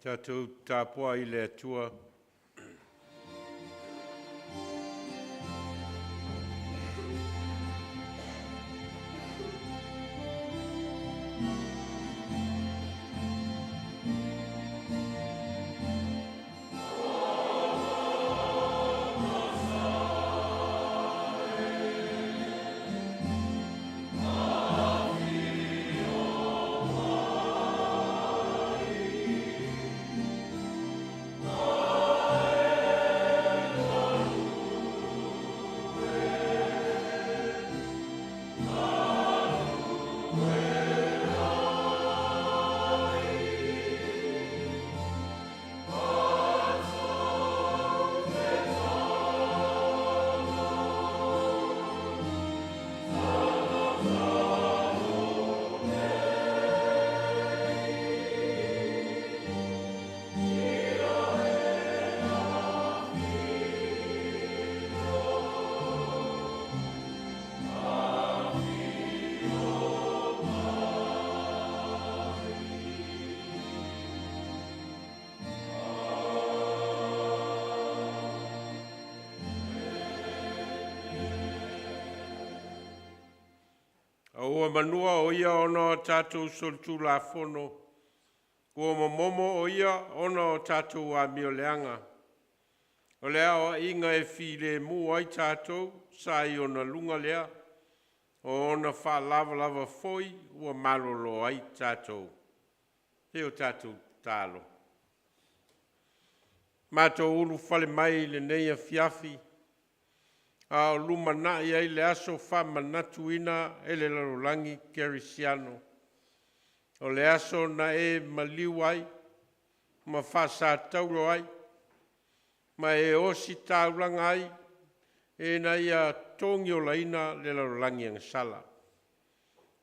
Tatou tapuai i le Atua. A ua manua o ia ona o tatou solitulafono, ua momomo o ia ona o tatou amioleaga. O le aoaiga e filemu ai tatou sa i ona luga lea, o ona faalavalava foi ua malolo ai tatou. E o tatou tatalo, matou ulufale mai i lenei afiafi a o lumanai ai le aso faamanatuina e le lalolagi kerisiano, o le aso na e maliu ai ma faasataulo ai ma e ositaulaga ai ina ia togiolaina le lalolagi agasala.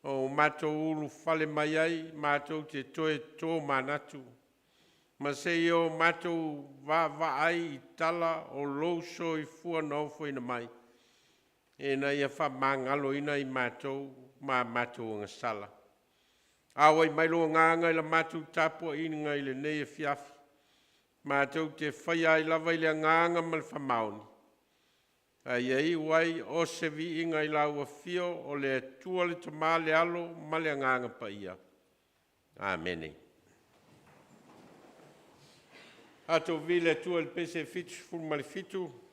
O matou ulufale mai ai matou te toe tomanatu ma seia o matou vaavaai i tala o lou soifua na ofoina mai ina ia faamagaloina i matou ma a matou agasala. Auai mai lo Agaga i la matou tapuaiga i lenei afiafi, matou te faia ai lava i le agaga ma le faamaoni, a ia iu ai o se viiga i lau afio o le Atua le Tama le Alo ma le Agaga Paia. Amene. Tatou viia le Atua i le pese 77.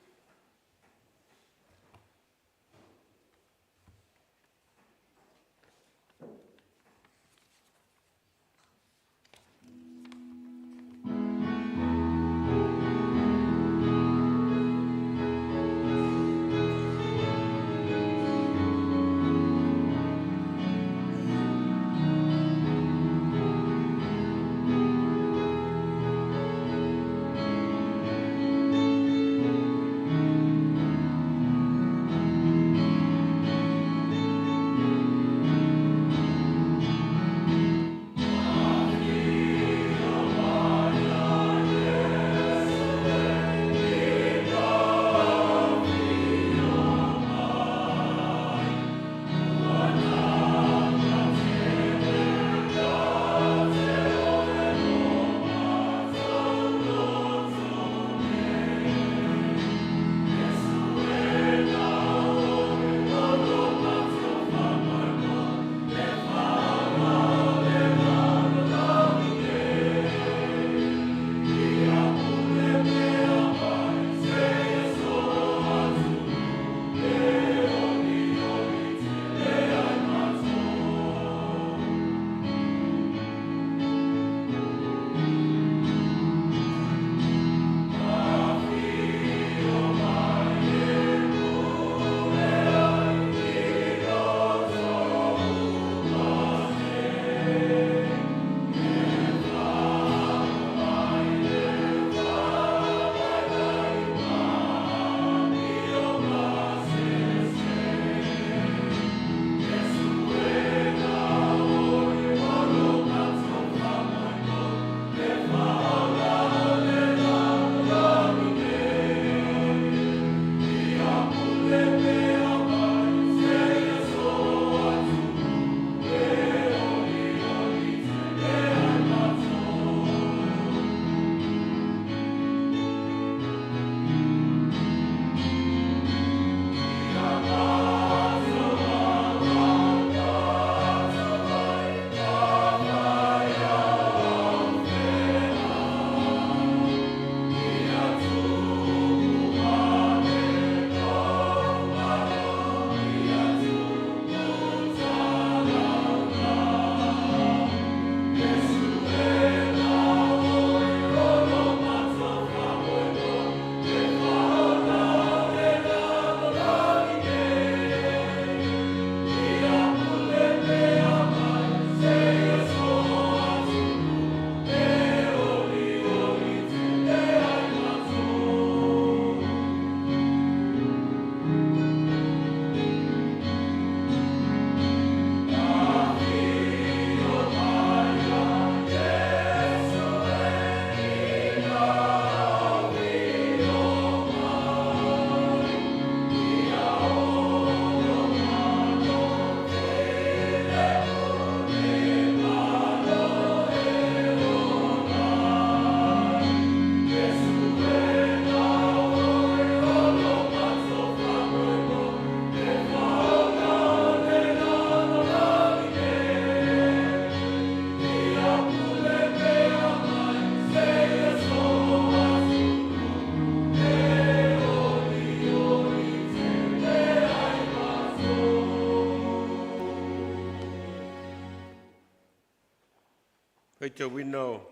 Faitauina o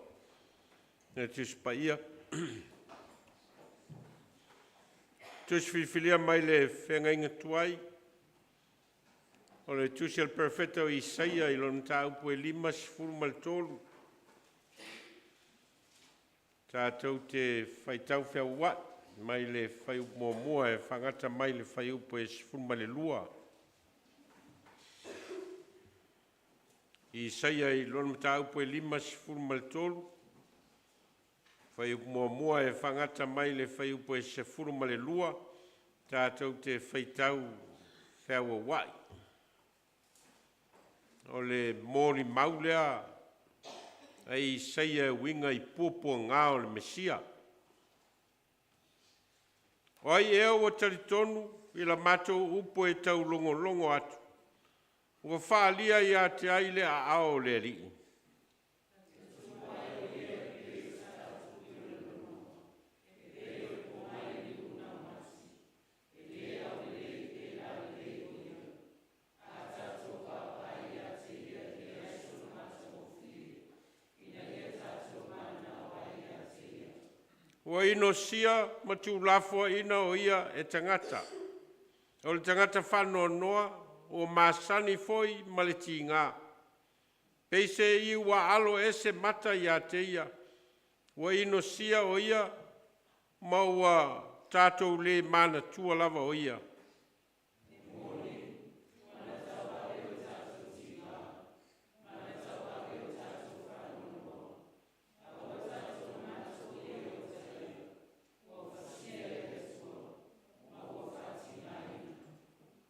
le Tusi Paia. Tusi Filifilia mai le Feagaiga Tuai, o le Tusi a le Perofeta o Isaia i lona mataupu e 53, tatou te faitau feauai mai le fuaiupu 1 e faagata mai le fuaiupu e 12. Isaia i lona mataupu e 53, fuaiupu 1 e faagata mai le fuaiupu e 12, tatou te faitau feauauai. O le molimau lea a Isaia e uiga i puapuaga o le Mesia. O ai ea ua talitonu i la matou upu e taulogologo atu, ua faalia ia te ai le aao o le Alii? Ua inosia ma tuulafoaina o ia e tagata, o le tagata faanoanoa, ua masani foi ma le tiga, pei se ua aloese mata ia te ia, ua inosia o ia, ma ua tatou le manatua lava o ia.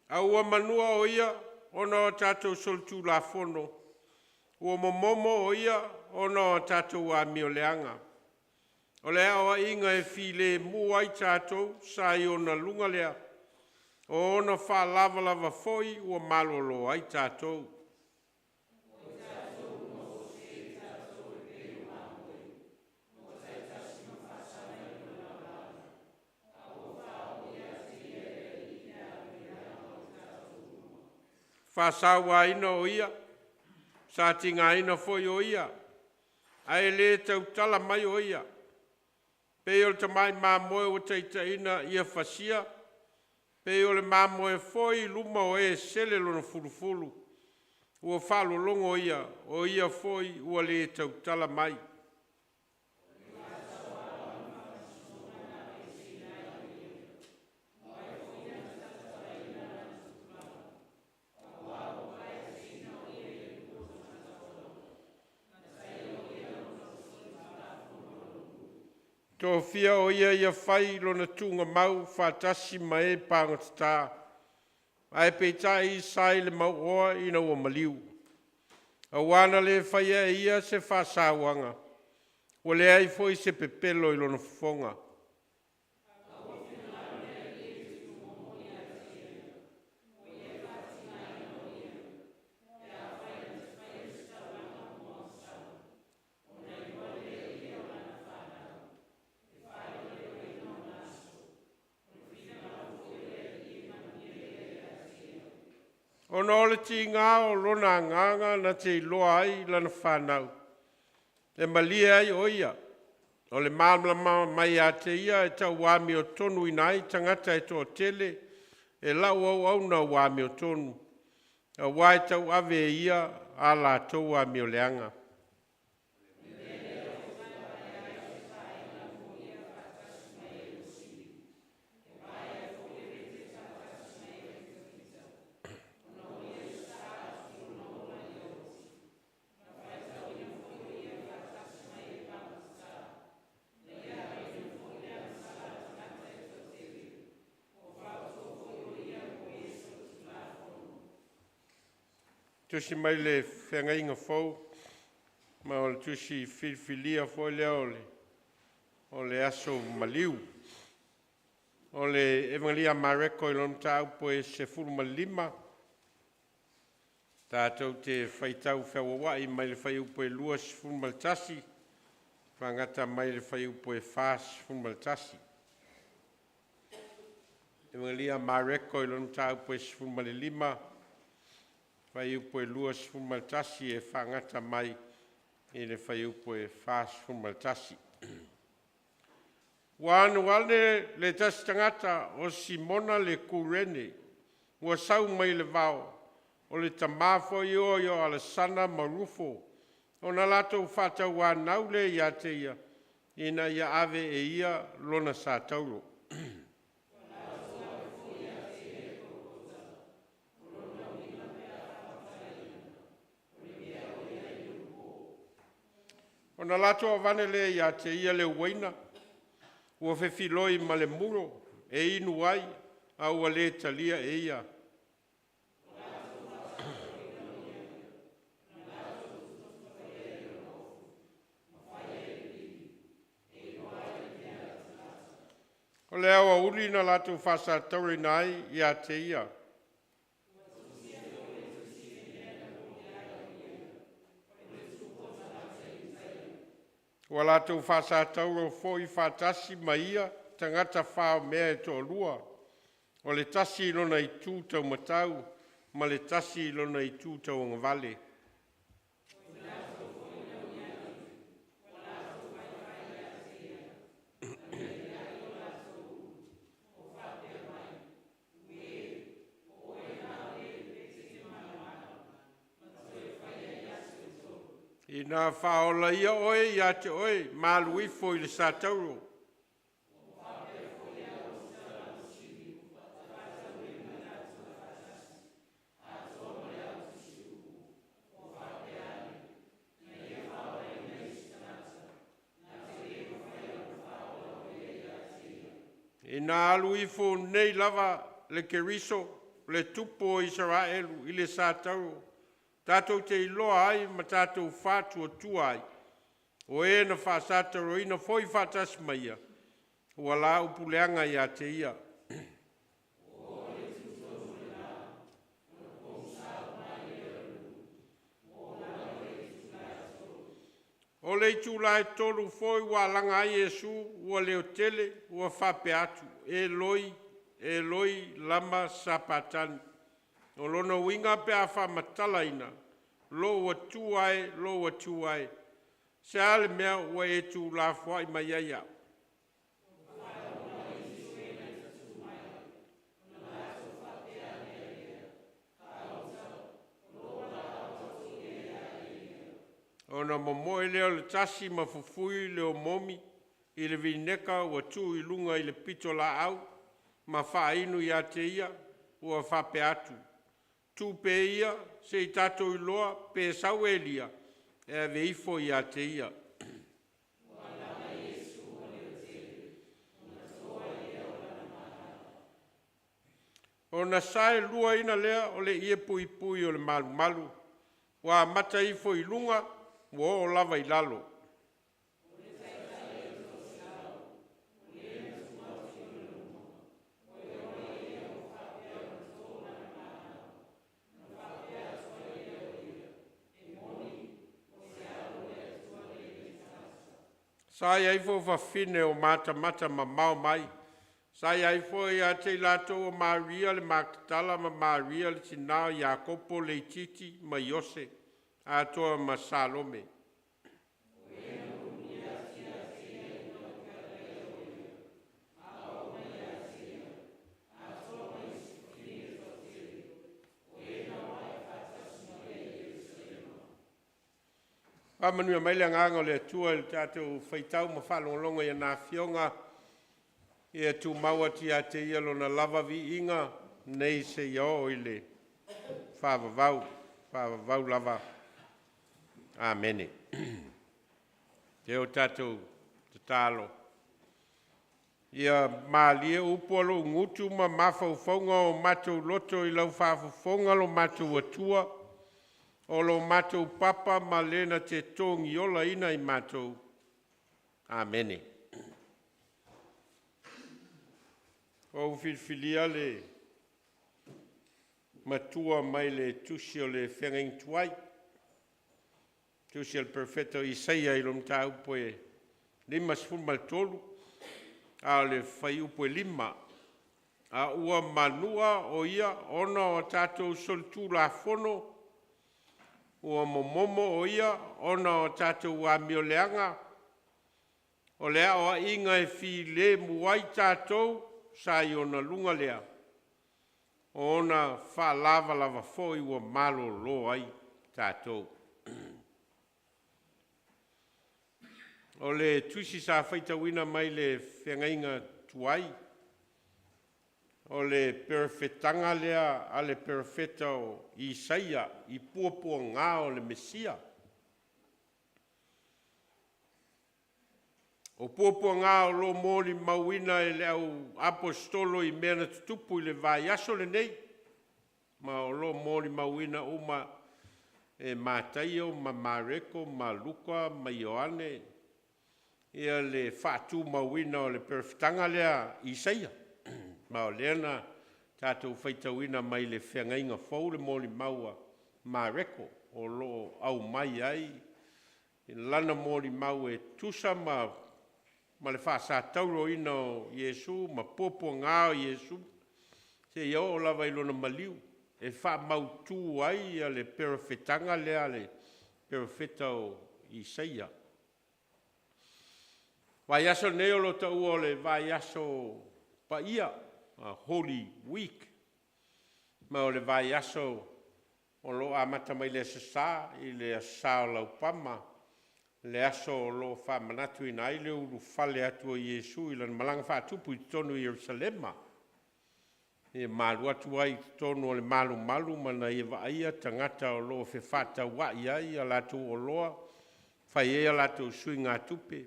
A ua manua o ia ona o a tatou solitulafono, ua momomo o ia ona o a tatou amioleaga. O le aoaiga e filemu ai tatou sa i ona luga lea, o ona faalavalava foi ua malolo ai tatou. Faasauaina o ia, sa tigaina foi o ia, ae le tautala mai o ia, pei o le tamai mamoe ua taitaiina ia fasia, pei o le mamoe foi i luma o e sele lona fulufulu, ua faalologo ia, o ia foi ua le tautala mai. Tofia o ia ia fai lona tuugamau faatasi ma e pagotata, ae peitai sa i le mauoa ina ua maliu, auā na le faia e ia se faasauaga, ua leai foi se pepelo i lona fofoga. Ona o le tiga o lona agaga na te iloa ai lana fanau, e malie ai o ia. O le malamalama mai ia te ia e tauamiotonuina ai tagata e toatele e lau auauna ua amiotonu, auā e tauave e ia a latou amioleaga. Tusi mai le Feagaiga Fou, ma o le tusi filifilia foi lea o le aso maliu. O le Evagelia a Mareko i lona mataupu e 15, tatou te faitau feauauai mai le fuaiupu e 21 faagata mai le fuaiupu e 41. Evagelia a Mareko i lona mataupu e 15, fuaiupu e 21 e faagata mai i le fuaiupu e 41. Ua anu ane le tasi tagata o Simona le Kurene, ua sau mai le vao, o le tama foi ia o Alesana ma Rufo, ona latou faatauanau lea ia te ia, ina ia ave e ia lona satauro. Ona latou avane lea ia te ia le uaina ua fefiloi ma le muro e inu ai, a ua le talia e ia. O le aoauli na latou faasatauroina ai ia te ia. Ua latou faasatauro foi faatasi ma ia tagata faomea e toalua, o le tasi i lona itu taumatau ma le tasi i lona itu tauagavale. Ina faaola ia oe ia te oe, ma alu ifo i le satauro. Ina alu ifo nei lava le Keriso, le Tupu o Isaraelu i le satauro, tatou te iloa ai ma tatou faatuatua ai, o e na faasatauroina foi faatasi ma ia, ua la upu leaga ia te ia. O le itula e 3 foi ua alaga ai Iesu ua leotele ua faapea atu, “Eloi, Eloi, lama sapatani.” O lona uiga pe a faamatalaina, “Lou Atua e, lou Atua e, se a le mea ua e tuulafoai mai ai au?” Ona momoe lea o le tasi ma fufui le omoomi i le vineka ua tuu i luga i le pitolaau ma faainu ia te ia, ua faapea atu, “Tuu pea ia, se i tatou iloa pe sau Elia e ave ifo ia te ia.” Ona saeluaina lea o le ie puipui o le malumalu, ua amata ifo i luga ua oo lava i lalo. Sa i ai foi o fafine o matamata mamao mai, sa i ai foi ia te i latou o Maria le Maketala ma Maria le tina o Iakopo le Itiiti ma Iose, atoa ma Salome. Faamanuia mai le Agaga o le Atua i le tatou faitau ma faalogologo i ana Afioga, ia tumau atu ia te Ia Lona lava viiga nei seia oo i le faavavau, faavavau lava. Amene. Se o tatou tatalo, ia malie upu a lou gutu ma mafaufauga o matou loto i lau faafofoga lo matou Atua, o lo matou papa ma le na te togiolaina i matou. Amene. Ua ou filifilia le matua mai le tusi o le Feagaiga Tuai, tusi a le Perofeta o Isaia i le mataupu e 53 a o le fuaiupu e 5. A ua manua o ia ona o a tatou solitulafono, Ua momomo o ia ona o tatou amioleaga, o le aoaiga e filemu ai tatou sa i ona luga lea, o ona faalavalava foi ua malolo ai tatou. O le tusi sa faitauina mai le feagaiga tuai, o le perofetaga lea a le perofeta o Isaia i puapuaga o le Mesia. O puapuaga o lo o molimauina e le au aposetolo i mea na tutupu i le vaiaso lenei, ma o lo o molimauina uma e Mataio ma Mareko ma Luka ma Ioane ia le faatumauina o le perofetaga lea a Isaia. Ma o lea na tatou faitauina mai le Feagaiga Fou le molimau a Mareko o lo o aumai ai lana molimau e tusa ma le faasatauroina o Iesu ma puapuaga o Iesu seia oo lava i lona maliu e faamautu ai le perofetaga lea a le perofeta o Isaia. O le vaiaso lenei o lo o taua o le vaiaso paia, Holy Week, ma o le vaiaso o lo o amata mai le Aso Sa i le Aso Sa o Laupama, le aso o lo o faamanatuina ai le ulufale atu o Iesu i lana malaga faatupu i totonu o Ierusalema, e malu atu ai i totonu o le malumalu ma na ia vaaia tagata o lo o fefaatauai ai a latou oloa, fai ai a latou suigatupe,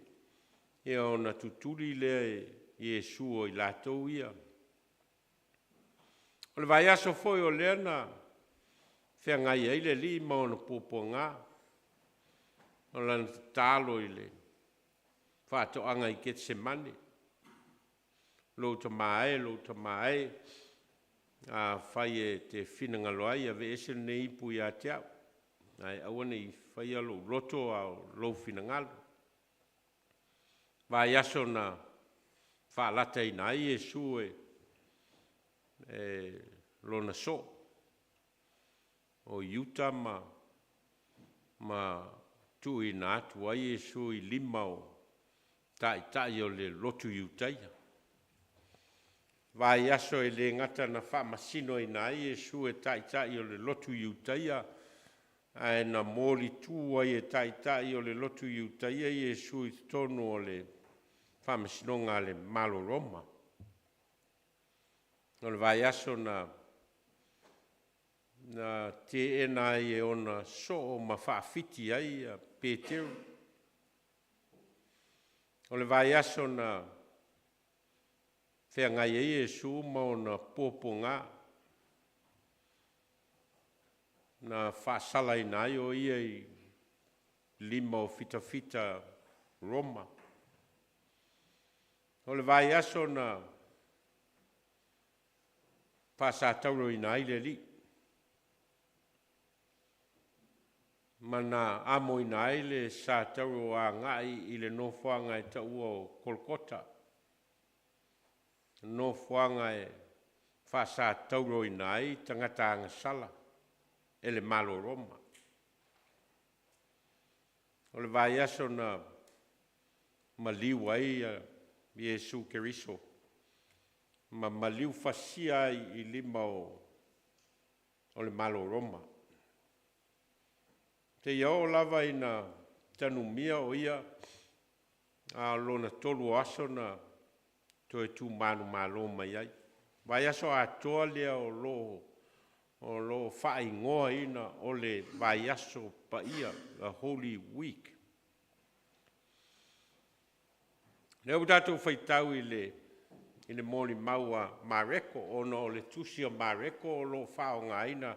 ia ona tutuli lea e Iesu o i latou ia. O le vaiaso foi o lea na feagai ai le Alii ma ona puapuaga, o lana tatalo i le faatoaga i Getesemane, “Lou Tama e, lou Tama e, afai e te finagalo ai, aveese lenei ipu ia te au, ae aua ne i faia lou loto, a o lou finagalo.” Vaiaso na faalataina ai Iesu e lona soo o Iuta ma tuuina atu ai Iesu i lima o taitai o le lotu Iutaia. Vaiaso e le gata na faamasinoina ai Iesu e taitai o le lotu Iutaia, ae na molitu ai e taitai o le lotu Iutaia Iesu i totonu o le faamasinoga a le Malo o Roma. O le vaiaso na teena ai e ona soo ma faafiti ai Peteru. O le vaiaso na feagai ai Iesu ma ona puapuaga, na faasalaina ai o ia i lima o fitafita Roma. O le vaiaso na faasatauroina ai le Alii ma na amoina ai le satauro agai i le nofoaga e taua o Kolokota, nofoaga e faasatauroina ai tagata agasala e le Malo o Roma. O le vaiaso na maliu ai Iesu Keriso ma maliu fasia ai i lima o le Malo o Roma, seia oo lava ina tanumia o Ia, a o lona tolu o aso na toe tu manumalo mai ai. Vaiaso atoa lea o lo o faaigoaina o le Vaiaso Paia, the Holy Week. O lea ua tatou faitau i le molimau a Mareko, ona o le tusi a Mareko o lo o faaaogaina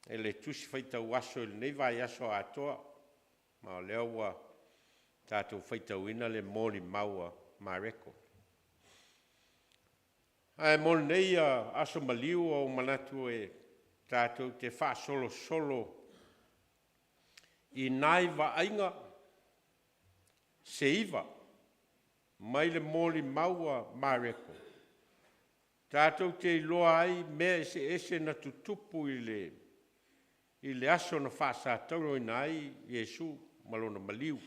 e le tusi faitau aso i lenei vaiaso atoa. Ma o lea ua tatou faitauina le molimau a Mareko. Ae mo lenei aso maliu ua ou manatu e tatou te faasolosolo i nai vaaiga se 9 mai le molimau a Mareko, tatou te iloa ai mea eseese na tutupu i le i le aso na faasatauroina ai Iesu ma lona maliu.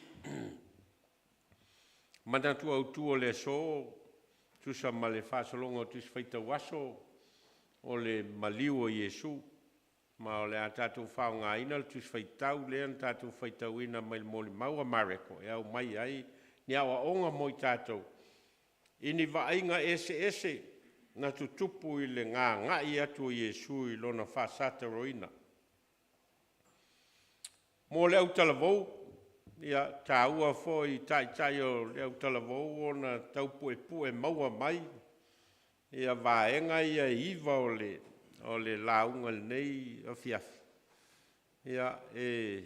Manatu autu o le aso, tusa ma le faasologa o Tusi Faitau Aso, o le maliu o Iesu. Ma o le a tatou faaaogaina le Tusi Faitau lea na tatou faitauina mai le Molimau a Mareko e aumai ai ni aoaoga mo i tatou i ni vaaiga eseese na tutupu i le gagai atu o Iesu i lona faasatauroina. Mo le autalavou, ia taua foi i taitai o le autalavou ona tau puepue maua mai ia vaega ia e 9 o le lauga i lenei afiafi, ia, e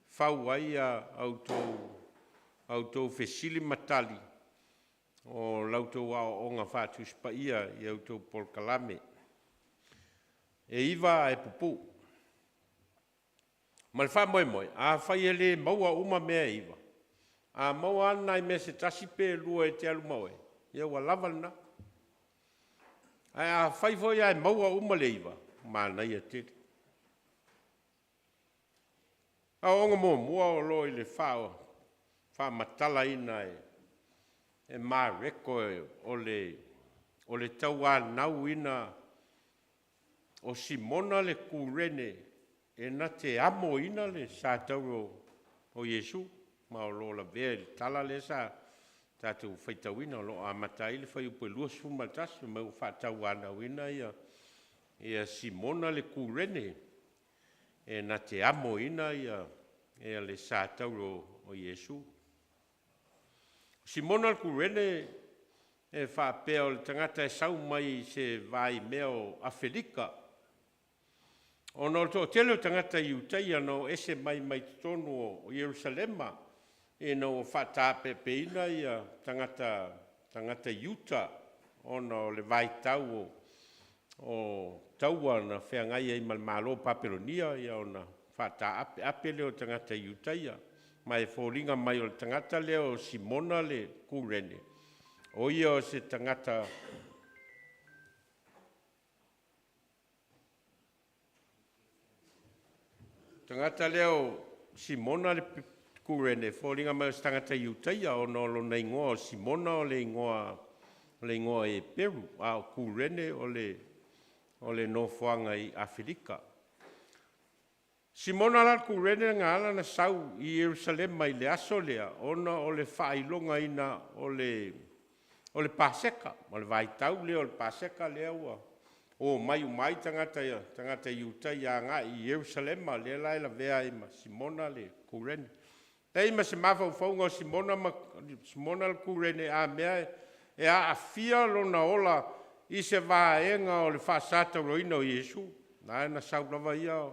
fau ai a outou fesili ma tali o la outou aoaoga faa-Tusi Paia i a outou polokalame. E 9 ae pupuu. Ma le faamoemoe, afai e le maua uma mea e 9, a maua lava ni nai mea se tasi pe lua e te alu ma oe, ia ua lava lena. Ae afai foi ae maua uma le 9, manaia tele. Aoaoga muamua o lo o i le faamatalaina e Mareko o le tauanauina o Simona le Kurene e na te amoina le satauro o Iesu, ma o lo o lavea i le tala lea sa tatou faitauina, o lo o amata ai le fuaiupu 21, fai mai ua faatauanauina ia Simona le Kurene e na te amoina le satauro o Iesu. O Simona le Kurene e faapea o le tagata e sau mai i se vaimea o Afelika, ona o le toatele o tagata Iutaia na o ese mai mai totonu o Ierusalema ina ua faataapeapeina ia tagata Iuta ona o le vaitau o taua na feagai ai ma le Malo o Papelonia, ona faataapeape lea o tagata Iutaia. Ma e foliga mai o le tagata lea o Simona le Kurene, o ia o se tagata lea o Simona le Kurene, e foliga mai o se tagata Iutaia ona o lona igoa o Simona o le igoa Eperu, a o Kurene o le nofoaga i Afelika. Simona la le Kurene na ala ona sau i Ierusalema i le aso lea, ona o le faailogaina o le Paseka. O le vaitau lea o le Paseka lea ua omai uma ai tagata Iutaia agai i Ierusalema, lea la e lavea ai ma Simona le Kurene. E i ai ma se mafaufauga o Simona le Kurene, a mea e aafia lona ola i se vaega o le faasatauroina o Iesu. Na ala ona sau lava ia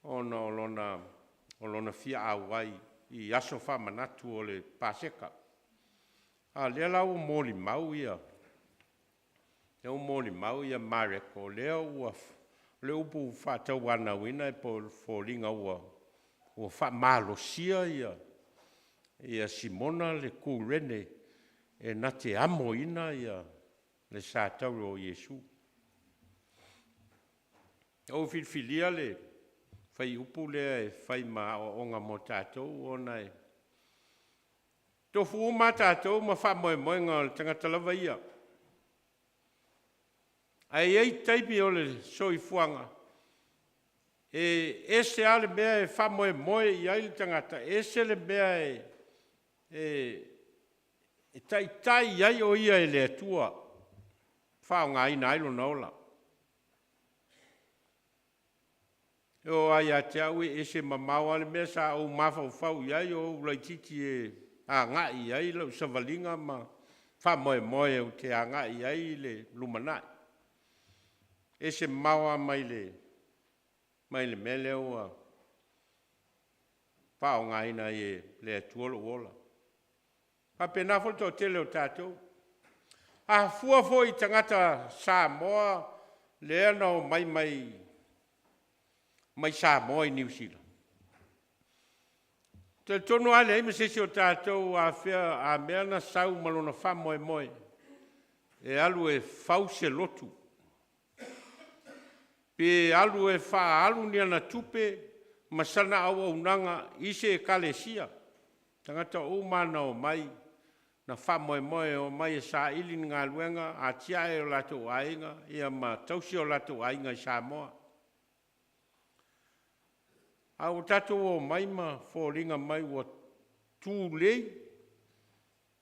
ona o lona fia auai i aso faamanatu o le Paseka. A o lea la ua molimau ia Mareko, o lea ua, o le upu faatauanauina e foliga ua faamalosia ia Simona le Kurene e na te amoina le satauro o Iesu. Na ou filifilia le fuaiupu lea e fai ma aoaoga mo tatou, ona e tofu uma lava tatou ma faamoemoega o le tagata lava ia. Ae i ai taimi o le soifuaga e ese lava le mea e faamoemoe i ai le tagata, ese le mea e taitai ai o ia e le Atua e faaaogaina ai lona ola. E oo lava ia te au e ese mamao lava le mea sa ou mafaufau i ai o ou laitiiti e agai i ai lau savaliga ma faamoemoe ou te agai i ai le lumanai. E ese mamao lava mai le mea lea ua faaaogaina ai e le Atua lou ola. E faapena foi le toatele o tatou. A fua foi i tagata Samoa lea na omai mai Samoa i Niu Sila, ou te talitonu lava e leai ma se isi o tatou o afea, a mea na sau ma lona faamoemoe e alu e fau se lotu. Pe alu e faaalu ni ana tupe ma sana auaunaga i se ekalesia. Tagata uma na omai na faamoemoe e omai e saili ni galuega, atiae o latou aiga ma tausi o latou aiga i Samoa. A ua tatou omai ma foliga mai ua tulei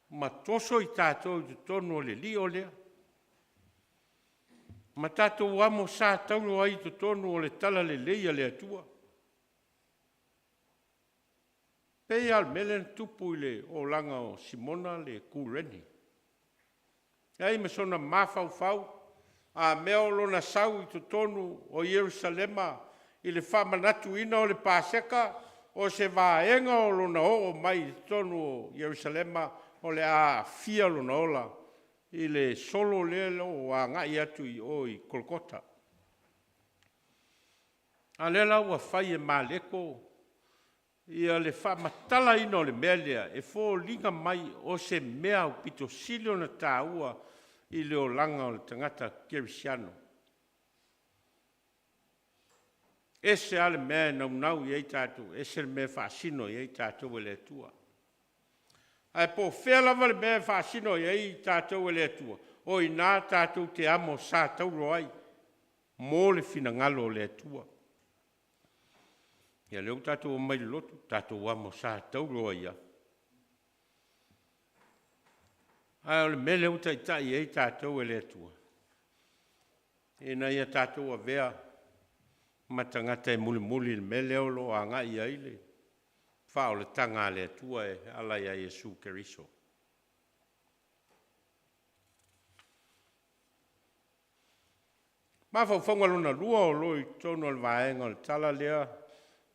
ma toso i tatou i totonu o le lio lea, ma tatou amo sa taulo ai i totonu o le talalelei a le Atua. E pei lava o le mea lea na tupu i le olaga o Simona le Kureni, e leai ma sona mafaufau, a mea o lona sau i totonu o Ierusalema i le faamanatuina o le Paseka, o se vaega o lona oo mai i totonu o Ierusalema o le a aafia lona ola i le solo lea ua agai atu i o i Kolokota. A o lea la ua fai e Mareko ia le faamatalaina o le mea lea e foliga mai o se mea aupito sili ona taua i le olaga o le tagata kerisiano. E ese lava le mea e naunau i ai tatou, ese le mea e faasino i ai tatou e le Atua. Ae po o fea lava le mea e faasino i ai tatou e le Atua, o i ina tatou te amo sa taulo ai mo le finagalo o le Atua. Ia lea ua tatou omai i le lotu, tatou amo sa taulo ai lava. Ae o le mea lea ua taitai ai tatou e le Atua, ina ia tatou avea ma tagata e mulimuli i le mea lea o lo o agai i ai le faaolataga a le Atua e ala ia Iesu Keriso. Mafaufauga lona lua o lo o i totonu o le vaega o le tala lea,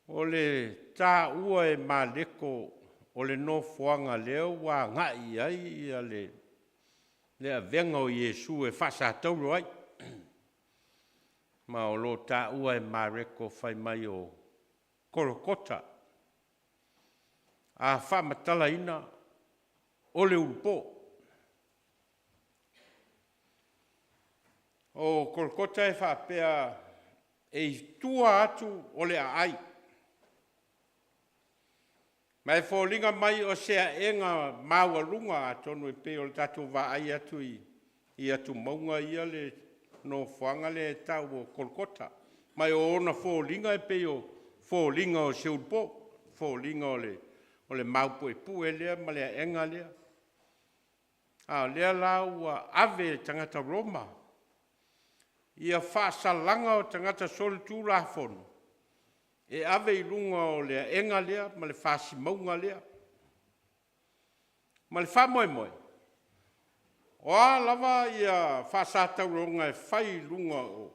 o le taua e Mareko o le nofoaga lea ua agai i ai le avega o Iesu e faasataulo ai. Ma o lo o taua e Mareko fai mai o Kolokota. A faamatalaina, o le ulupo. O Kolokota e faapea e i tua atu o le aai, ma e foliga mai o se aega maualuga, atonu e pei o le tatou vaai atu i atumauga ia le nofoaga lea e tau o Kolokota. Ma o ona foliga e pei o foliga o se ulupo, foliga o le maupuepue lea ma le aega lea. A o lea la ua ave e tagata Roma ia faasalaga o tagata solitulafono e ave i luga o le aega lea ma le fasi mauga lea. Ma le faamoemoe, o a lava ia faasatauloga e fai i luga o,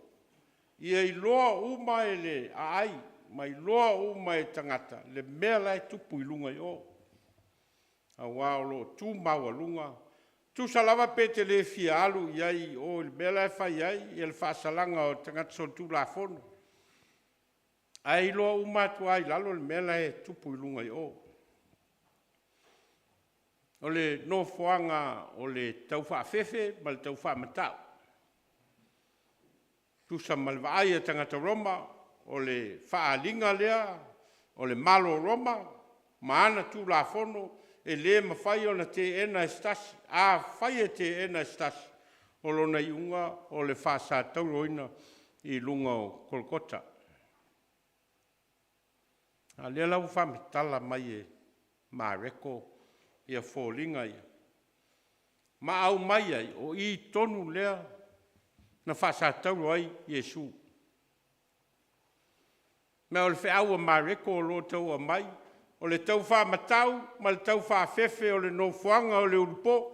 ia iloa uma e le aai ma iloa uma e tagata le mea la e tupu i luga i o, aua o lo o tu maualuga. Tusa lava pe te le fia alu i ai i o i le mea la e fai ai le faasalaga o tagata solitulafono, ae iloa uma atu lava i lalo le mea la e tupu i luga i o. O le nofoaga o le taufaafefe ma le taufaamatau, tusa ma le vaai a tagata Roma, o le faaaliga lea o le Malo o Roma ma ana Tulafono e le mafai ona teena e se tasi. Afai e teena e se tasi, o lona iuga o le faasatauloina i luga o Kolokota. A o lea la ua faamatala mai e Mareko ia foliga ia, ma aumai ai, o i tonu lea na faasataulo ai Iesu. Ma o le feau a Mareko o lo o tau aumai, o le taufaamatau ma le taufaafefe o le nofoaga o le ulupo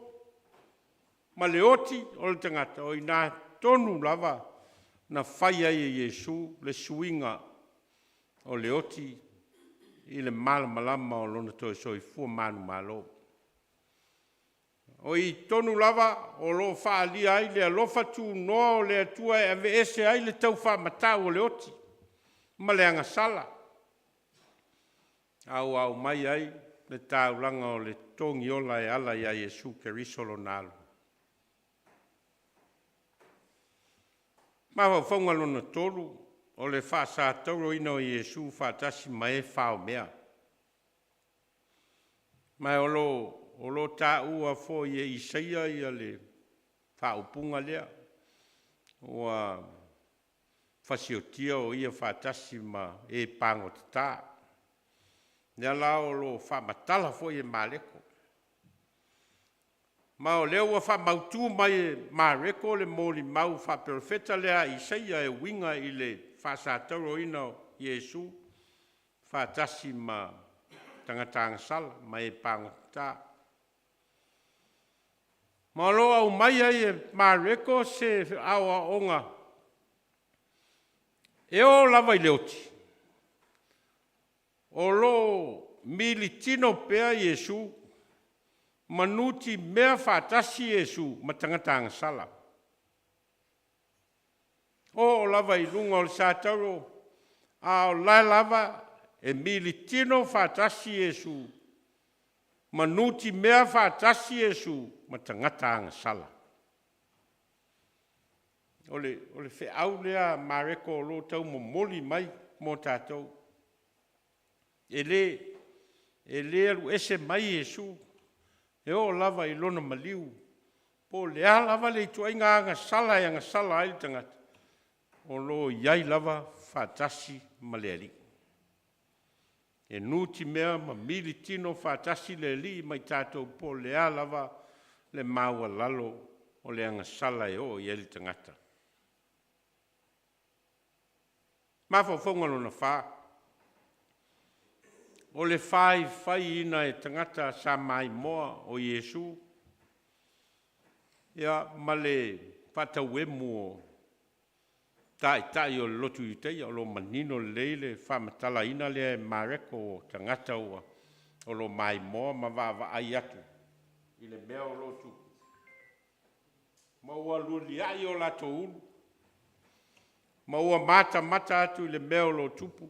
ma le oti o le tagata, o i ina tonu lava na fai ai e Iesu le suiga o le oti i le malamalama o lona toe soifua manumalo. O i tonu lava o lo o faaalia ai le alofa tunoa o le Atua e aveese ai le taufaamatau o le oti ma le agasala, a ua aumai ai le taulaga o le totogi ola e ala ia Iesu Keriso Lona Alo. Mafaufauga lona tolu, o le faasatauroina o Iesu faatasi ma e faomea. Ma o lo o taua foi e Isaia ia le faaupuga lea, ua fasiotia o ia faatasi ma e pagotata. O lea la o lo o faamatala foi e Mareko. Ma o lea ua faamautu mai e Mareko le molimau faaperofeta lea a Isaia e uiga i le faasatauroina o Iesu faatasi ma tagata agasala ma e pagotata. Ma o lo o aumai ai e Mareko se aoaoga e oo lava i le oti, o lo o militino pea Iesu ma nutimea faatasi Iesu ma tagata agasala. Oo lava i luga o le satauro, a o la e lava e militino faatasi Iesu ma nutimea faatasi Iesu ma tagata agasala. O le feau lea a Mareko o lo o tau momoli mai mo tatou. E le alu ese mai Iesu e oo lava i lona maliu, po o le a lava le ituaiga agasala e agasala ai le tagata, o lo o i ai lava faatasi ma le Alii. E nutimea ma militino faatasi le Alii ma i tatou po o le a lava le maualalo o le agasala e oo i ai le tagata. Mafaufauga lona fa, o le faifaiina e tagata sa maimoa o Iesu ma le faatauemu o Taitai o le lotu Iutaia. O lo o manino lelei le faamatalaina lea e Mareko o tagata ua o lo o maimoa ma vaavaai atu i le mea o lo o tupu, ma ua luliai o latou ulu ma ua matamata atu i le mea o lo o tupu,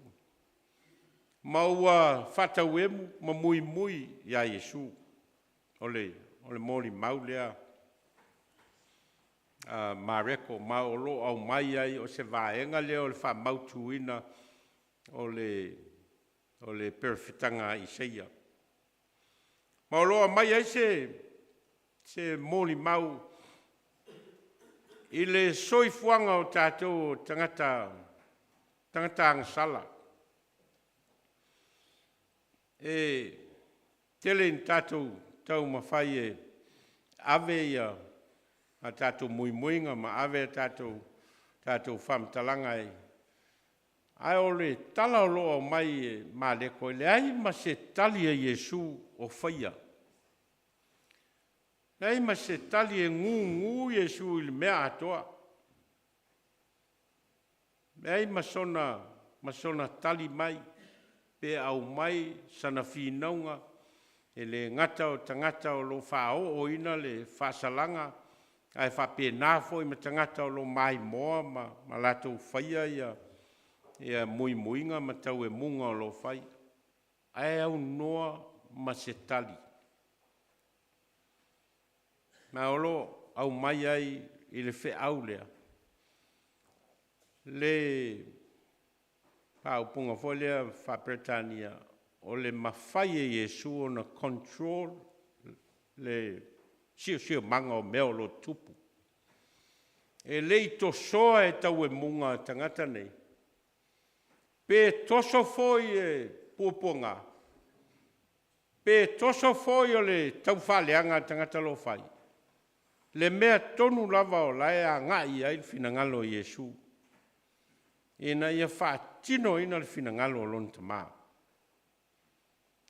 ma ua faatauemu ma muimui ia Iesu. O le molimau lea a Mareko, ma o lo o aumai ai o se vaega lea o le faamautuina o le perofetaga a Isaia. Ma o lo o aumai ai se molimau i le soifuaga o tatou o tagata agasala. E tele ina tatou taumafai e ave a tatou muimuiga ma ave a tatou faamatalaga, ae o le tala o lo o aumai e Mareko, e leai ma se tali a Iesu o faia, leai ma se tali e gugu Iesu i le mea atoa, leai ma sona tali mai pe aumai sana finauga. E le gata o tagata o lo o faaooina le faasalaga, ae faapena foi ma tagata o lo o maimoa ma latou faia ia muimuiga ma tauemuga o lo o fai, ae aunoa ma se tali. Ma o lo o aumai ai i le feau lea le faaupuga foi lea faa-Peretania, o le mafai e Iesu ona control le siosiomaga o mea o lo o tutupu. E le i tosoa e tauemuga a tagata nei, pe toso foi e puapuaga, pe toso foi o le taufaaleaga a tagata o lo o fai, le mea tonu lava o la e agai i ai le finagalo o Iesu, ina ia faatinoina le finagalo o Lona Tama.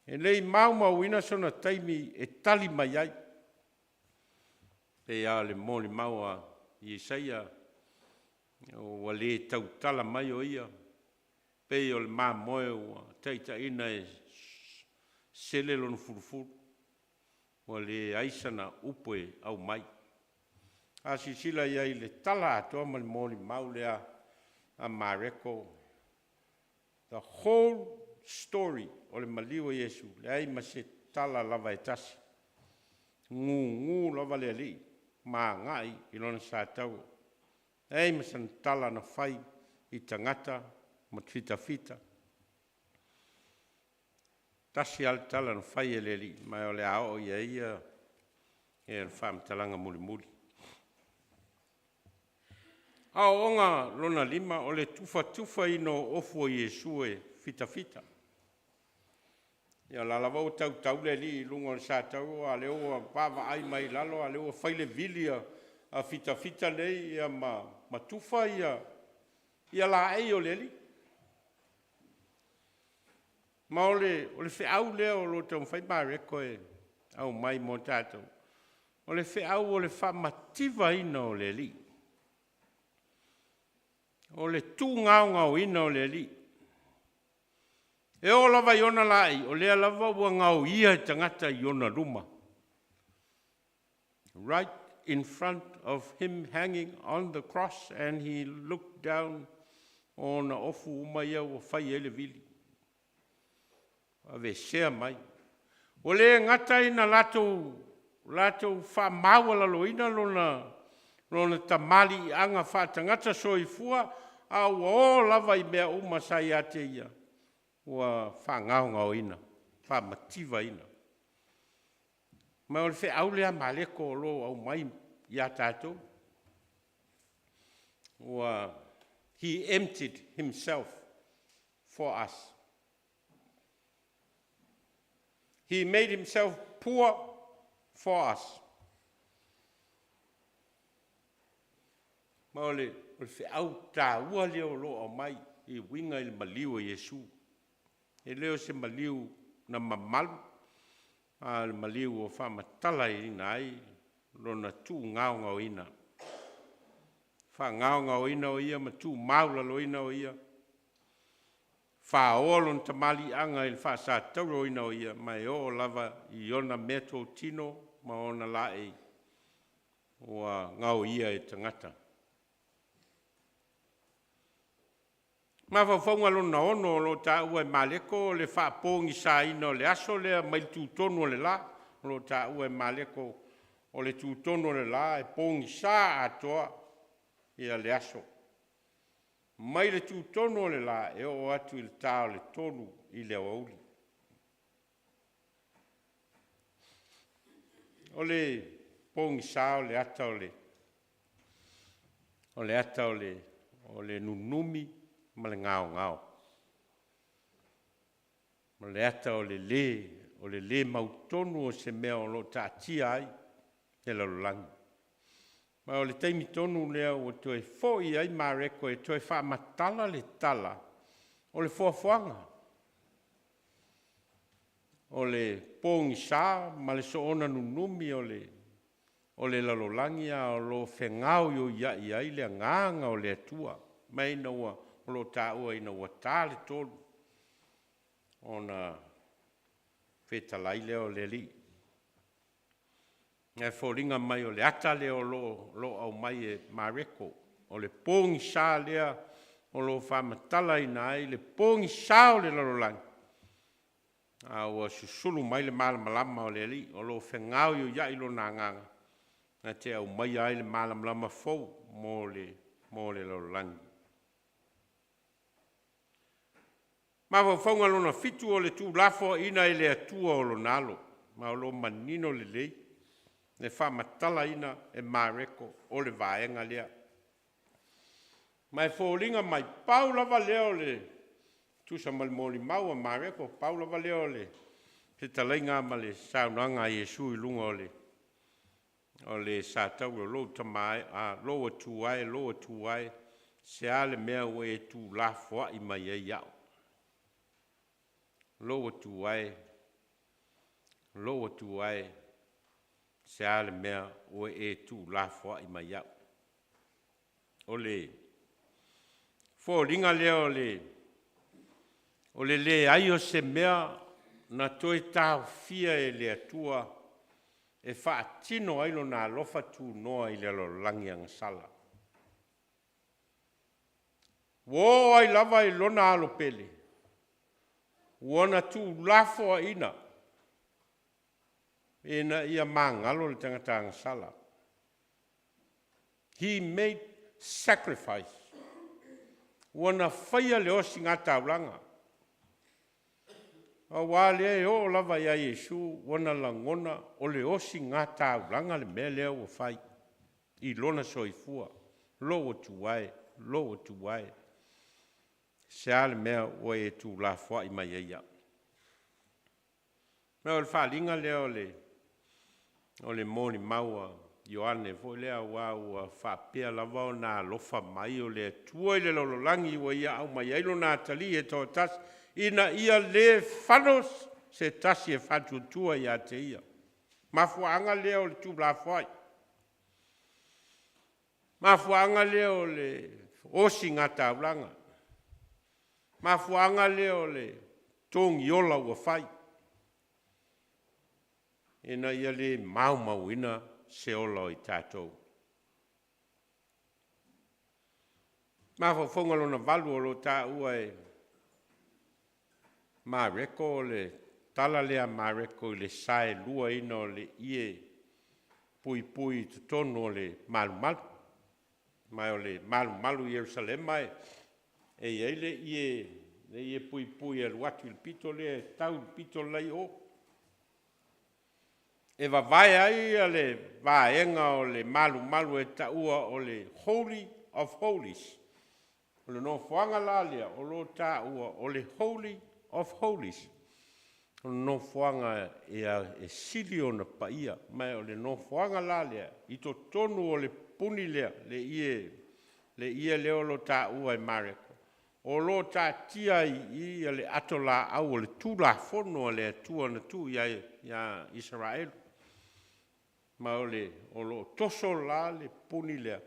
E le i maumauina sona taimi e tali mai ai, pei lava o le molimau a Isaia, ua le tautala mai o ia, pei o le mamoe ua taitaiina e sele lona fulufulu, ua leai sana upu e aumai. A silasila i ai i le tala atoa ma le molimau lea a Mareko, the whole story o le maliu o Iesu, leai ma se tala lava e tasi, gugu lava le Alii ma agai i lona satauro. Leai ma sana tala na fai i tagata ma fitafita. Tasi lava le tala na fai e le Alii, ma o le a oo i ai ia le faamatalaga mulimuli. Aoaoga lona 5, o le tufatufaina o ofu o Iesu e fitafita. Ia o la lava ua tautau le Alii i luga o le satauro, a o lea ua vaavaai mai i lalo, a o lea ua fai le vili a fitafita nei ia ma tufa ia laei o le Alii. Ma o le feau lea o lo o taumafai Mareko e aumai mo tatou, o le feau o le faamativaina o le Alii, o le tugaogaoina o le Alii. E oo lava i ona laei, o lea lava ua gaoia e tagata i ona luma. Right in front of him hanging on the cross, and he looked down ona ofu uma ia ua fai ai le vili, aveesea mai. Ua le gata ina latou faamaualaloina lona tamaliiaga faatagata soifua, a ua oo lava i mea uma sa ia te ia, ua faagaogaoina, faamativaina. Ma o le feau lea a Mareko o lo o aumai ia tatou, ua he emptied himself for us. He made himself poor for us. Ma o le feau taua lea o lo o aumai e uiga i le maliu o Iesu. E le o se maliu na mamalu, a o le maliu ua faamatalaina ai lona tuugaogaoina, faagaogaoina o ia ma tuumaualaloina o ia, faoa lona tamaliiaga i le faasatauroina o ia, ma e oo lava i ona meatotino ma ona laei ua gaoia e tagata. Mafaufauga lona 6 o lo o taua e Mareko o le faapogisaina o le aso lea mai le tutonu o le la. O lo o taua e Mareko o le tutonu o le la e pogisa atoa ia le aso, mai le tutonu o le la e oo atu i le ta o le 3 i le aoauli. O le pogisa o le ata o le o le ata o le nunumi ma le gaogao. O le ata o le le mautonu o se mea o lo o taatia ai le lalolagi. Ma o le taimi tonu lea ua toe foi ai Mareko e toe faamatala le tala o le foafoaga o le pogisa ma le soona nunumi o le lalolagi, a o lo o fegaoioiai ai le agaga o le Atua. Ma ina ua o lo o taua ina ua ta le 3 ona fetalai lea o le Alii. E foliga mai o le ata lea o lo o aumai e Mareko, o le pogisa lea o lo o faamatalaina ai le pogisa o le lalolagi, a ua susulu mai le malamalama o le Alii o lo o fegaoioiai lona agaga na te aumaia ai le malamalama fou mo le lalolagi. Mafaufauga lona 7, o le tuulafoaiina e le Atua o lona Alo. Ma o lo o manino lelei le faamatalaina e Mareko o le vaega lea. Ma e foliga mai, pau lava lea o le tusa ma le molimau a Mareko, pau lava lea o le fetalaiga ma le saunoaga a Iesu i luga o le satauro, lou Tama e, lou Atua e, lou Atua e, se a le mea ua e tuulafoai mai ai au? Lou Atua e, lou Atua e, se a le mea ua e tuulafoai mai au? O le foliga lea o le leai o se mea na toe taofia e le Atua e faatino ai Lona alofa tunoa i le lalolagi agasala. Ua oo ai lava i lona Alo pele ua na tuulafoaiina ina ia magalo le tagata agasala. He made sacrifice. Ua na faia le osigataulaga. Auā lea e oo lava ia Iesu ua na lagona o le osigataulaga le mea lea ua fai i lona soifua. Lou Atua e, lou Atua e, se a le mea ua e tuulafoai mai ai au? O le faaaliga lea o le molimau a Ioane foi lea, aua ua faapea lava ona alofa mai o le Atua i le lalolagi ua ia aumai ai Lona Atalii e toatasi, ina ia le fano se tasi e faatuatua ia te Ia. Mafuaaga lea o le tuulafoai, mafuaaga lea o le osigataulaga, mafuaaga lea o le togiola ua fai, ina ia le maumauina se ola o i tatou. Mafaufauga lona valu o lo o taua e Mareko, o le tala lea a Mareko i le saeluaina o le ie puipui i totonu o le malumalu. Ma o le malumalu i Yerusalema e i ai le ie puipui e alu atu i le pito lea e tau i le pito la e i o, e vavae ai le vaega o le malumalu e taua o le Holy of Holies. O le nofoaga la lea o lo o taua o le Holy of Holies, o le nofoaga e sili ona paia. Ma o le nofoaga la lea i totonu o le pupuni lea, le ie lea o lo o taua e Mareko, o lo o taatia ai i i le atolaau o le Tulafono a le Atua na tuu ia Isaraelu. Ma o lo o toso la le pupuni lea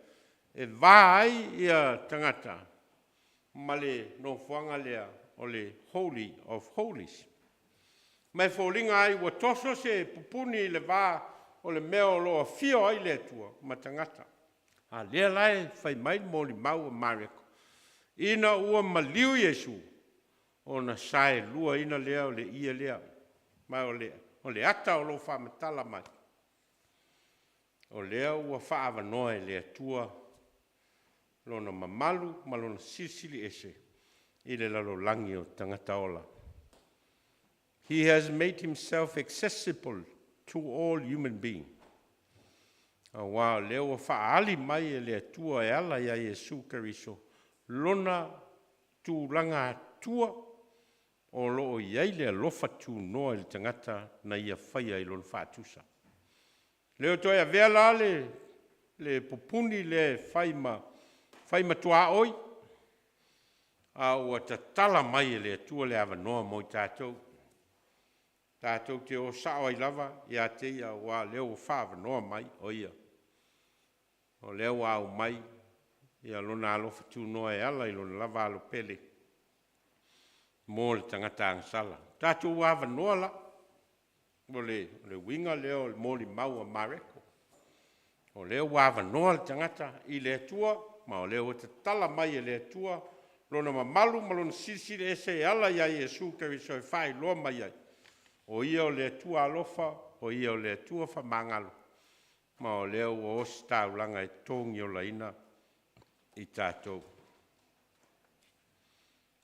e va ai tagata ma le nofoaga lea o le Holy of Holies. Ma e foliga ai ua toso se pupuni i le va o le mea o lo o afio ai le Atua ma tagata. A o lea la e fai mai le molimau a Mareko, ina ua maliu Iesu, ona saeluaina lea o le ie lea. Ma o le ata o lo o faamatala mai, o lea ua faaavanoa e le Atua lona mamalu ma lona silisili ese i le lalolagi o tagata ola. He has made himself accessible to all human beings. Aua o lea ua faaali mai e le Atua e ala ia Iesu Keriso lona tulaga Atua o lo o i ai le alofa tunoa i le tagata na ia faia i lona faatusa. Le o toe avea la le pupuni lea e fai ma tuaoi, a ua tatala mai e le Atua le avanoa mo i tatou, tatou te o sao ai lava ia te Ia, aua o lea ua faaavanoa mai o Ia. O lea ua aumai ia Lona alofa tunoa e ala i Lona lava alo pele mo le tagata agasala. Tatou avanoa la, o le uiga lea o le molimau a Mareko, o lea ua avanoa le tagata i le Atua, ma o lea ua tatala mai e le Atua lona mamalu ma lona silisili ese e ala ia Iesu Keriso e faailoa mai ai, o Ia o le Atua alofa, o Ia o le Atua faamagalo, ma o lea ua ositaulaga e togiolaina i tatou.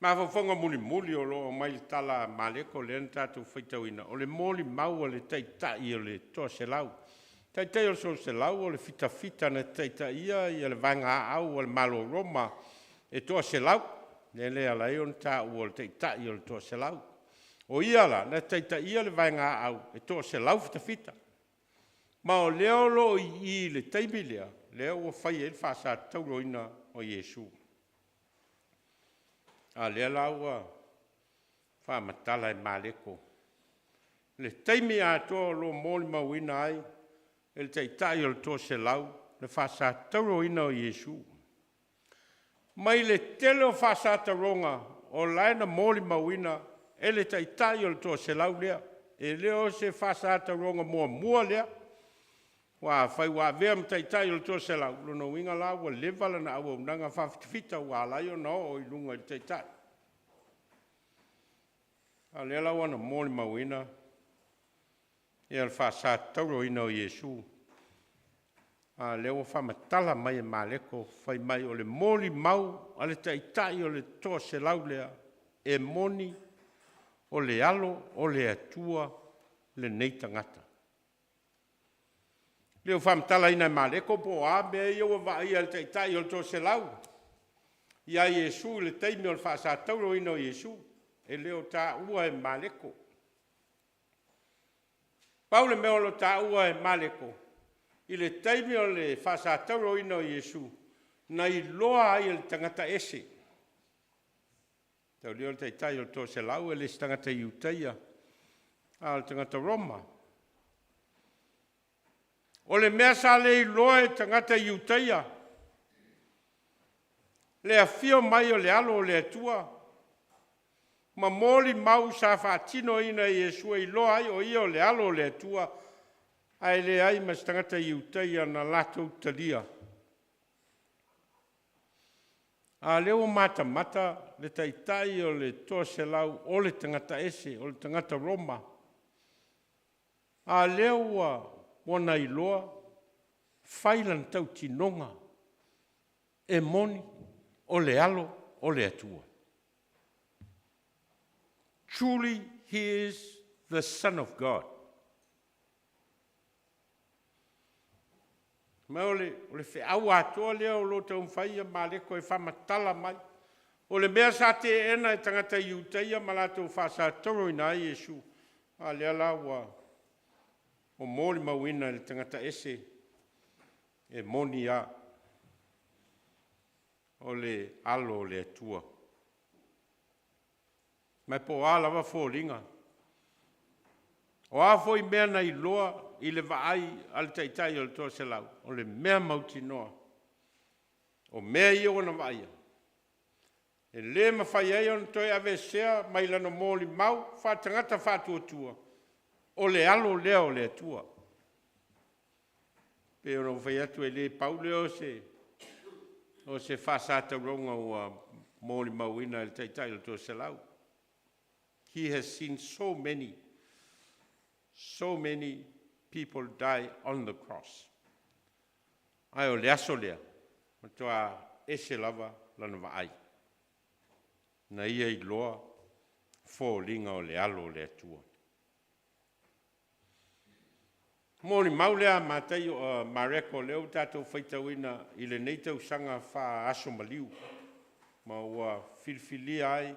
Mafaufauga mulimuli o lo o aumai le tala a Mareko lea na tatou faitauina, o le molimau a le taitai o le toaselau. Taitai o le toaselau o le fitafita na taitaia le vaega aau a le Malo o Roma e toaselau, lea la e ala ai ona taua o le taitai o le toaselau. O ia la na taitaia le vaega aau e toaselau fitafita, ma o lea o lo o i i i le taimi lea, lea ua fai ai le faasatauroina o Iesu. A o lea la ua faamatala e Mareko le taimi atoa o lo o molimauina ai e le taitai o le toaselau le faasatauroina o Iesu. Mai le tele o faasatauroga o la e na molimauina e le taitai o le toaselau lea, e le o se faasatauroga muamua lea, aua afai ua avea ma taitai o le toaselau, o lona uiga la ua leva lana auaunaga faafitafita ua ala ai ona oo i luga i le taitai. A o lea la ua na molimauina le faasatauroina o Iesu. A lea ua faamatala mai e Mareko, fai mai o le molimau a le taitai o le 100 lea, e moni o le Alo o le Atua lenei tagata. Lea ua faamatalaina e Mareko po o a mea ia ua vaaia e le taitai o le toaselau ia Iesu i le taimi o le faasatauroina o Iesu. E le o taua e Mareko. Pau le mea o lo o taua e Mareko, i le taimi o le faasatauroina o Iesu, na iloa ai e le tagata ese. Mataulia o le taitai o le toaselau e le o se tagata Iutaia, a o le tagata Roma. O le mea sa le iloa e tagata Iutaia, le afio mai o le Alo o le Atua ma molimau sa faatinoina e Iesu e iloa ai o ia o le Alo o le Atua, ae leai ma se tagata Iutaia na latou talia. A o lea ua matamata le taitai o le 100 o le tagata ese, o le tagata Roma, a o lea ua na iloa fai lana tautinoga, e moni o le Alo o le Atua. Truly he is the Son of God. Ma o le feau atoa lea o lo o taumafai Mareko e faamatala mai. O le mea sa teena e tagata Iutaia ma latou faasatauroina ai Iesu, a lea la ua molimauina e le tagata ese, e moni lava, o le Alo o le Atua. Ma po o a lava foliga, o a foi mea na iloa i le vaai a le taitai o le toaselau, o le mea mautinoa, o mea ia ua na vaaia, e le mafai ai ona toe aveesea mai lana molimau faatagata faatuatua, o le Alo lea o le Atua. E pei ona ou fai atu, e le pau lea o se faasatauroga ua molimauina e le taitai o le toaselau. He has seen so many, so many people die on the cross. Ae o le aso lea, matua ese lava lana vaai, na ia iloa foliga o le Alo o le Atua. Molimau lea a Mataio, Mareko lea ua tatou faitauina i lenei tausaga faaaso maliu, ma ua filifilia ai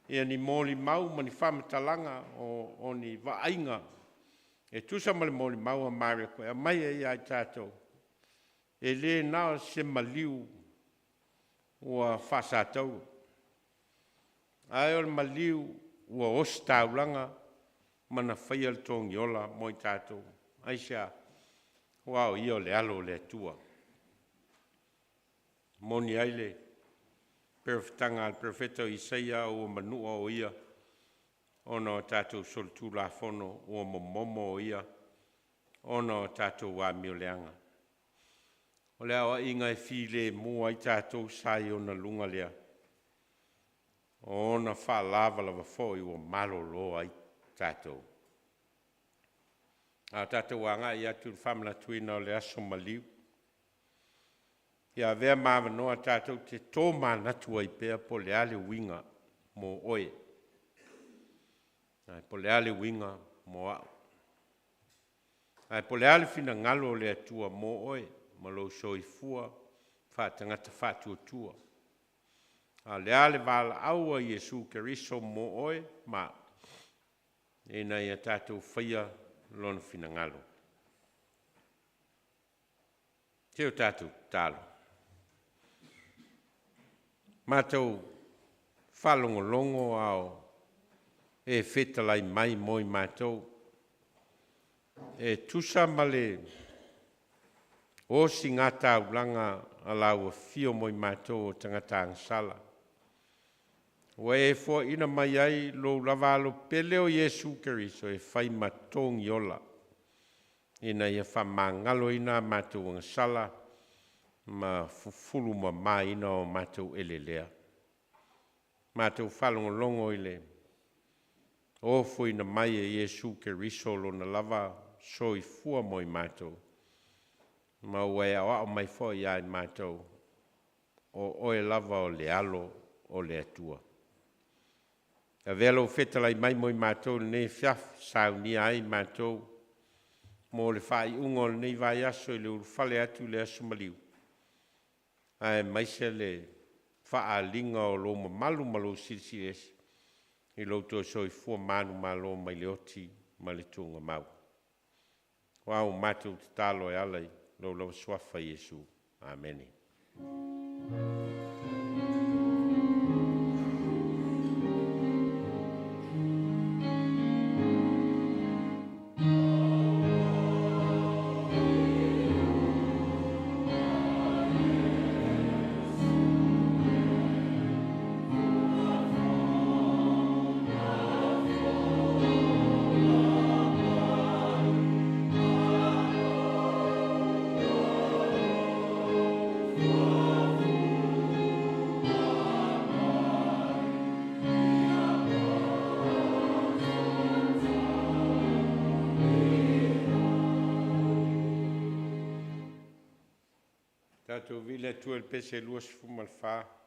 ia ni molimau ma ni faamatalaga o ni vaaiga e tusa ma le molimau a Mareko e aumai ai ia i tatou, e le na o se maliu ua faasatauro, ae o le maliu ua ositaulaga ma na faia le togiola mo i tatou. Aisea? Aua o Ia o le Alo o le Atua. Moni ai le perofetaga a le perofeta o Isaia, ua manua o ia ona o tatou solitulafono, ua momomo o ia ona o tatou amioleaga. O le aoaiga e filemu ai tatou sa i ona luga lea, o ona faalavalava foi ua malolo ai tatou. A o tatou agai atu i le faamanatuina o le aso maliu, ia avea ma avanoa tatou te tomanatu ai pea po o le a le uiga mo oe, ae po o le a le uiga mo au, ae po o le a le finagalo o le Atua mo oe ma lou soifua faatagata faatuatua. A o le a le valaau a Iesu Keriso mo oe ma au, ina ia tatou faia Lona finagalo. Se o tatou tatalo. Matou faalogologo a o e fetalai mai mo i matou, e tusa ma le osigataulaga a lau afio mo i matou o tagata agasala, ua e foaina mai ai lou lava Alo pele o Iesu Keriso e fai ma togiola, ina ia faamagaloina a matou agasala ma fufulu mamaina o matou elelea. Matou faalogologo i le ofoina mai e Iesu Keriso lona lava soifua mo i matou. Ma ua e aoao mai foi ia i matou, o oe lava o le Alo o le Atua. Avea lou fetalai mai mo i matou i lenei afiafi, saunia ai matou mo le faaiuga o lenei vaiaso i le ulufale atu i le aso maliu, aemaise le faaaliga o lou mamalu ma lou Silisili Ese i lou toe soifua manumalo mai le oti ma le tuugamau. Aua ua matou tatalo e ala i lou lava Suafa Iesu. Amene. Tatou vili le Atua i le pese 24.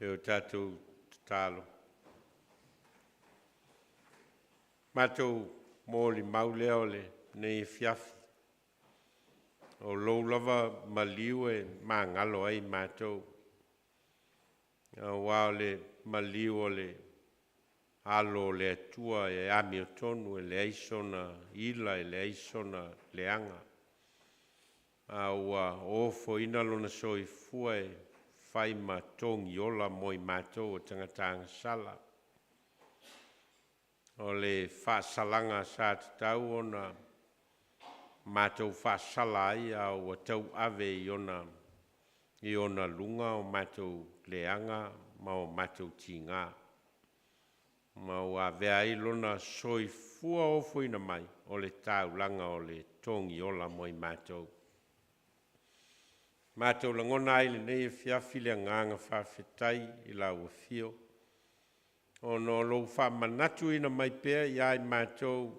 E o tatou tatalo. Matou molimau lea o lenei afiafi, o lou lava maliu e magalo ai matou, aua o le maliu o le Alo o le Atua. Atua e amiotonu, e leai sona ila, e leai sona leaga, a ua ofoina lona soifua e fai ma togiola mo i matou o tagata agasala. O le faasalaga sa tatau ona matou faasala ai, a ua tauave i ona luga o matou leaga ma o matou tiga, ma ua avea ai lona soifua ofoina mai o le taulaga o le togiola mo i matou. Matou lagona ai i lenei afiafi le agaga faafetai i lau Afio, ona o lou faamanatuina mai pea ia i matou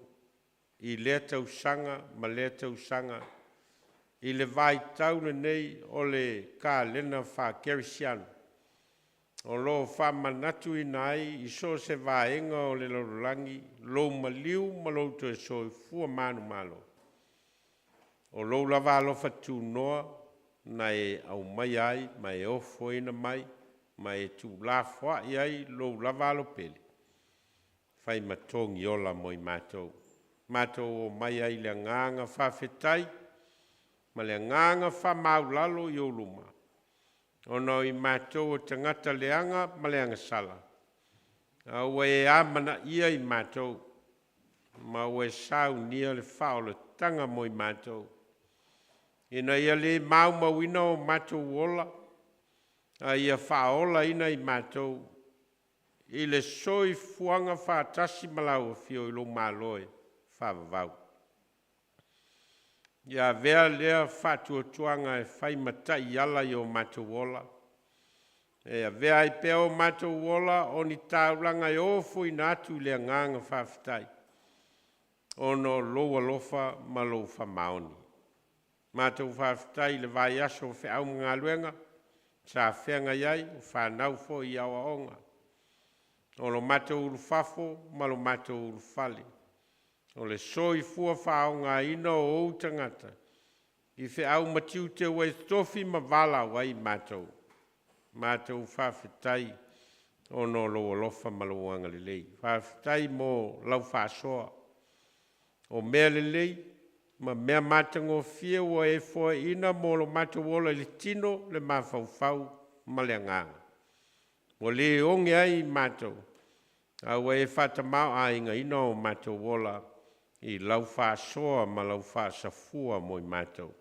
i lea tausaga ma lea tausaga i le vaitau lenei o le kalena faa-kerisiano, o lo o faamanatuina ai i so o se vaega o le lalolagi lou maliu ma lou toe soifua manumalo. O lou lava alofa tunoa na e aumaia ai ma e ofoina mai ma e tuulafoai ai lou lava Alo pele e fai ma togiola mo i matou. Matou omai ai i le agaga faafetai ma le agaga faamaualalo i ou luma, ona o i matou o tagata leaga ma le agasala, a ua e amanaia i matou ma ua e saunia le faaolataga mo i matou, ina ia le maumauina o matou ola, a ia faaolaina i matou i le soifuaga faatasi ma lau Afio i lou Malo e faavavau. Ia avea lea faatuatuaga e fai ma taiala i o matou ola, e avea ai pea o matou ola o ni taulaga e ofoina atu i le agaga faafetai, ona o lou alofa ma lou faamaoni. Matou faafetai i le vaiaso o feau ma galuega sa feagai ai, o fanau foi i aoaoga, o lo matou ulufafo ma lo matou ulufale, o le soifua faaaogaina o ou tagata i feau ma tiute ua e tofi ma valaau ai i matou. Matou faafetai ona o lou alofa ma lou agalelei. Faafetai mo lau faasoa, o mea lelei ma mea matagofie ua e foaiina mo lo matou ola i le tino, le mafaufau ma le agaga, ua le oge ai i matou, a ua e faatamaoaigaina o matou ola i lau faasoa ma lau faasafua mo i matou.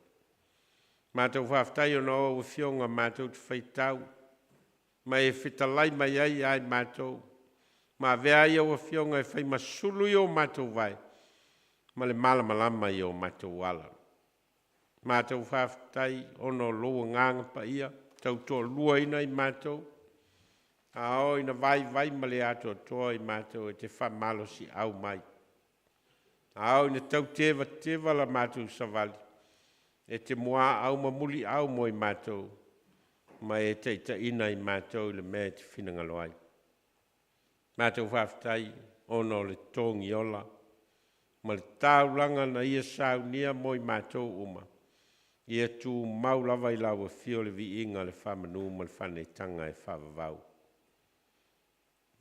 Matou faafetai ona o au afioga matou te faitau ma e fetalai mai ai ia i matou, ma avea ai au afioga e fai ma sulu i o matou vae ma le malamalama i o matou ala. Matou faafetai ona o lou agaga paia tautoaluaina i matou, a oo ina vaivai ma le atoatoa i matou e te faamalosiau mai. A oo ina tau tevateva la matou savali, e te muaau ma muliau mo i matou, ma e taitaiina i matou i le mea e te finagalo ai. Matou faafetai ona o le togiola ma le taulaga na ia saunia mo i matou uma, ia tumau lava i lau afio le viiga, le faamanu ma le faaneetaga e faavavau.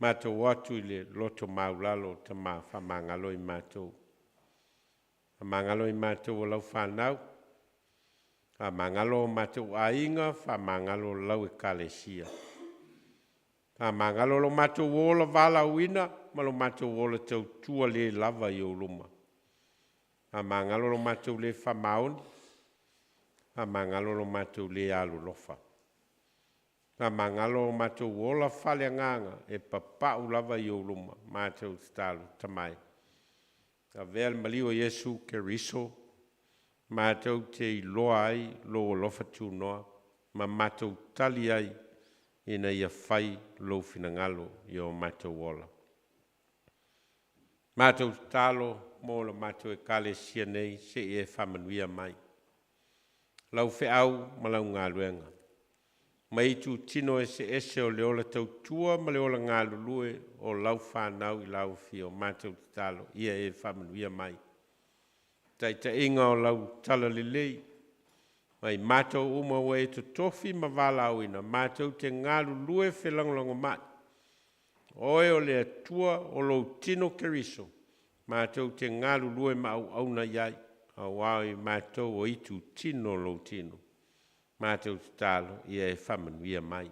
Matou o atu i le loto maualalo, Tama faamagalo i matou, faamagalo i matou o lau fanau, faamagalo o matou aiga, faamagalo lau Ekalesia, faamagalo lo matou ola valaauina ma lo matou ola tautua le lava i ou luma, faamagalo lo matou le faamaoni, faamagalo lo matou le alolofa, faamagalo o matou ola faaleagaga e papau lava i ou luma. Matou tatalo, Tama e, avea le maliu o Iesu Keriso matou te iloa ai lou alofa tunoa ma matou tali ai ina ia fai lou finagalo i o matou ola. Matou tatalo mo la matou Ekalesia nei, sei e faamanuia mai lau feau ma lau galuega mai itutino eseese o le ola tautua ma le ola galulue o lau fanau i lau afio. Matou tatalo ia e faamanuia mai taitaiga o lau talalelei ma i matou uma ua e totofi ma valaauina matou te galulue felagolagomai. Oe o le Atua o lou tino Keriso, matou te galulue ma auauna i ai, auā o i matou o itu tino o lou tino. Matou tatalo ia e faamanuia mai.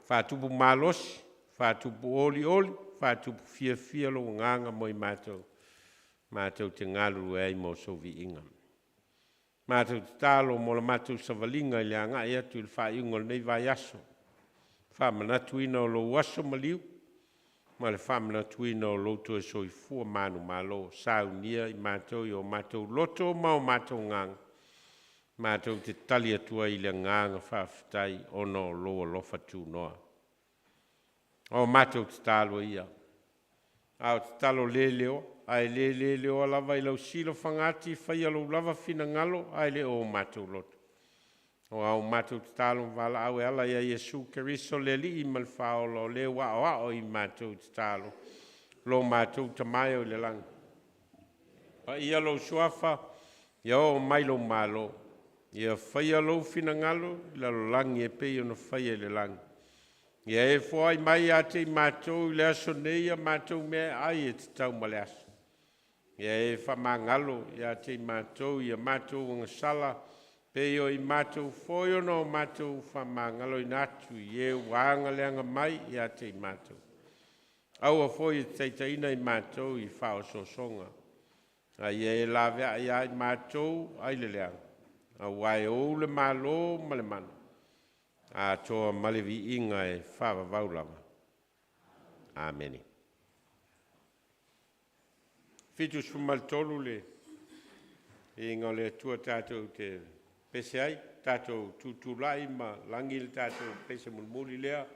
Faatupu malosi, faatupu olioli, faatupu fiafia lou agaga mo i matou, matou te galulue ai mo sou viiga. Matou tatalo mo la matou savaliga i le agai atu i le faaiuga o lenei vaiaso, faamanatuina o lou aso maliu ma le faamanatuina o lou toe soifua manumalo, saunia i matou i o matou loto ma o matou agaga, matou te tali atu ai i le agaga faafetai ona o lou alofa tunoa. O matou tatalo ia, a o tatalo le leoa, ae le le leoa lava i lau silafagati, faia lou lava finagalo ae le o matou loto. O a matou tatalo ma valaau e ala ia Iesu Keriso le Alii ma le Faaola, o lea ua aoao i matou tatalo, lo matou Tama e o i le lagi, paia lou Suafa, ia oo mai lou Malo, ia faia lou finagalo i le lalolagi e pei ona faia i le lagi. Ia e foai mai ia te i matou i le aso nei a matou meaai e tatau ma le aso. Ia e faamagalo ia te i matou i a matou ogasala, pei o i matou foi ona o matou faamagaloina atu i e ua agaleaga mai ia te i matou. Aua foi e te taitaiina i matou i faaosoosoga, a ia e laveai ia i matou ai le leaga, auā e ou le Malo ma le mana, atoa ma le viiga e faavavau lava. Amene. 73 le Viiga o le Atua tatou te pese ai, tatou tutulai ma lagi le tatou pese mulimuli lea.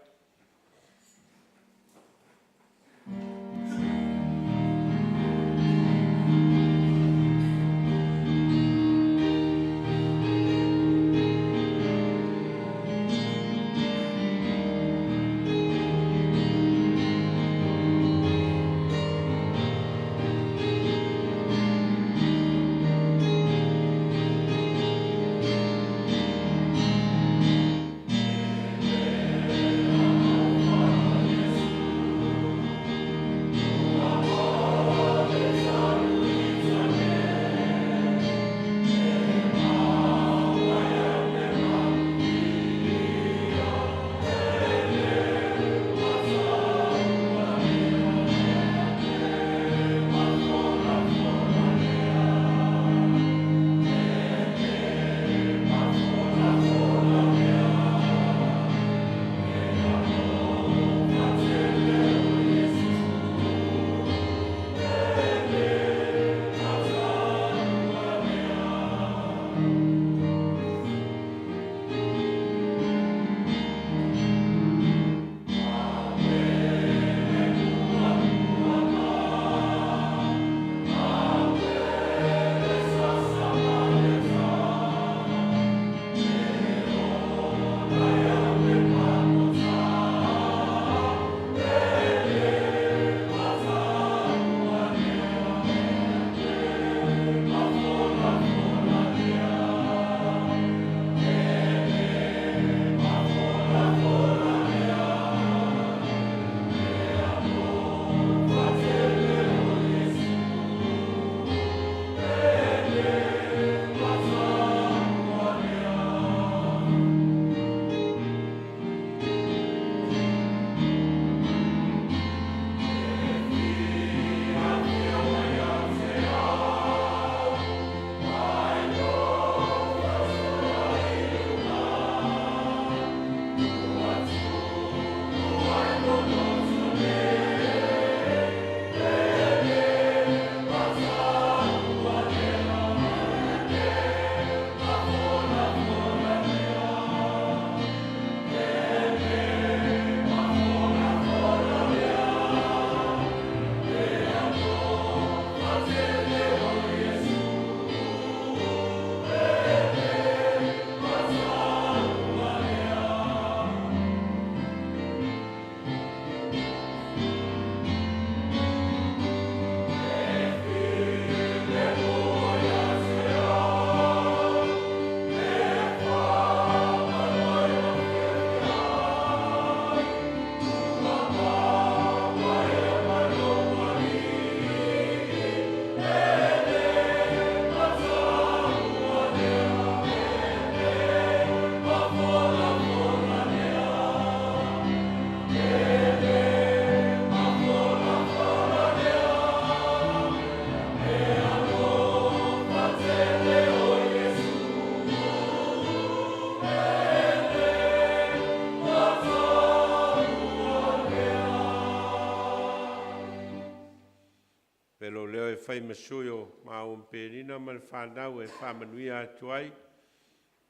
fai ma sui o maua ma Penina ma le fanau e faamanuia atu ai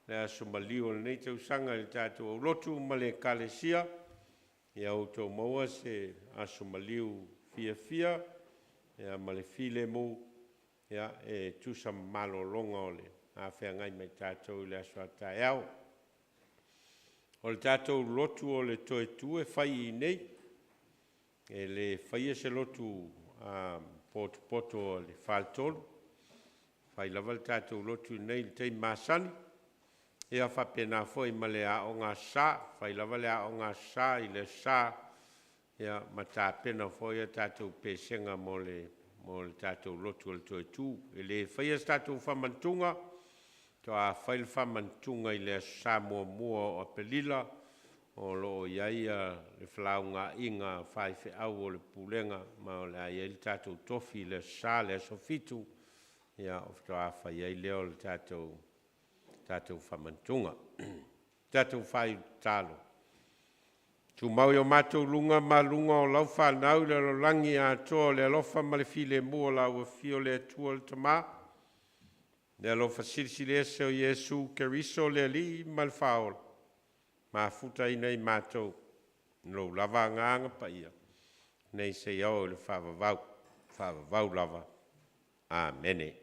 le aso maliu o lenei tausaga i le tatou aulotu ma le Ekalesia. Ia outou maua se aso maliu fiafia ma le filemu e tusa ma malologa o le a feagai ma i tatou i le aso a taeao. O le tatou lotu o le toe tu e fai i inei, e le faia se lotu potopoto a le faletolu, e fai lava le tatou lotu i inei i le taimi masani. Ia faapena foi ma le Aoga Aso Sa, e fai lava le Aoga Aso Sa i le Aso Sa ma tapena foi a tatou pesega mo le tatou lotu o le toe tu. E le faia se tatou faamantuga, faatoa fai le faamantuga i le Aso Sa muamua o Aperila, o lo o i ai le felaugaaiga a faifeau o le Pulega, ma o le a i ai le tatou tofi i le Aso Sa le aso 7, ia faatoa fai ai lea o le tatou faamantuga. Tatou fai tatalo. Tumau i o matou luga ma luga o lau fanau i le lalolagi atoa o le alofa ma le filemu o lau afio le Atua le Tama, le alofa silisili ese o Iesu Keriso le Alii ma le Faaola, mafutaina i matou lou lava Agaga Paia, nei seia oo i le faavavau, faavavau lava. Amene.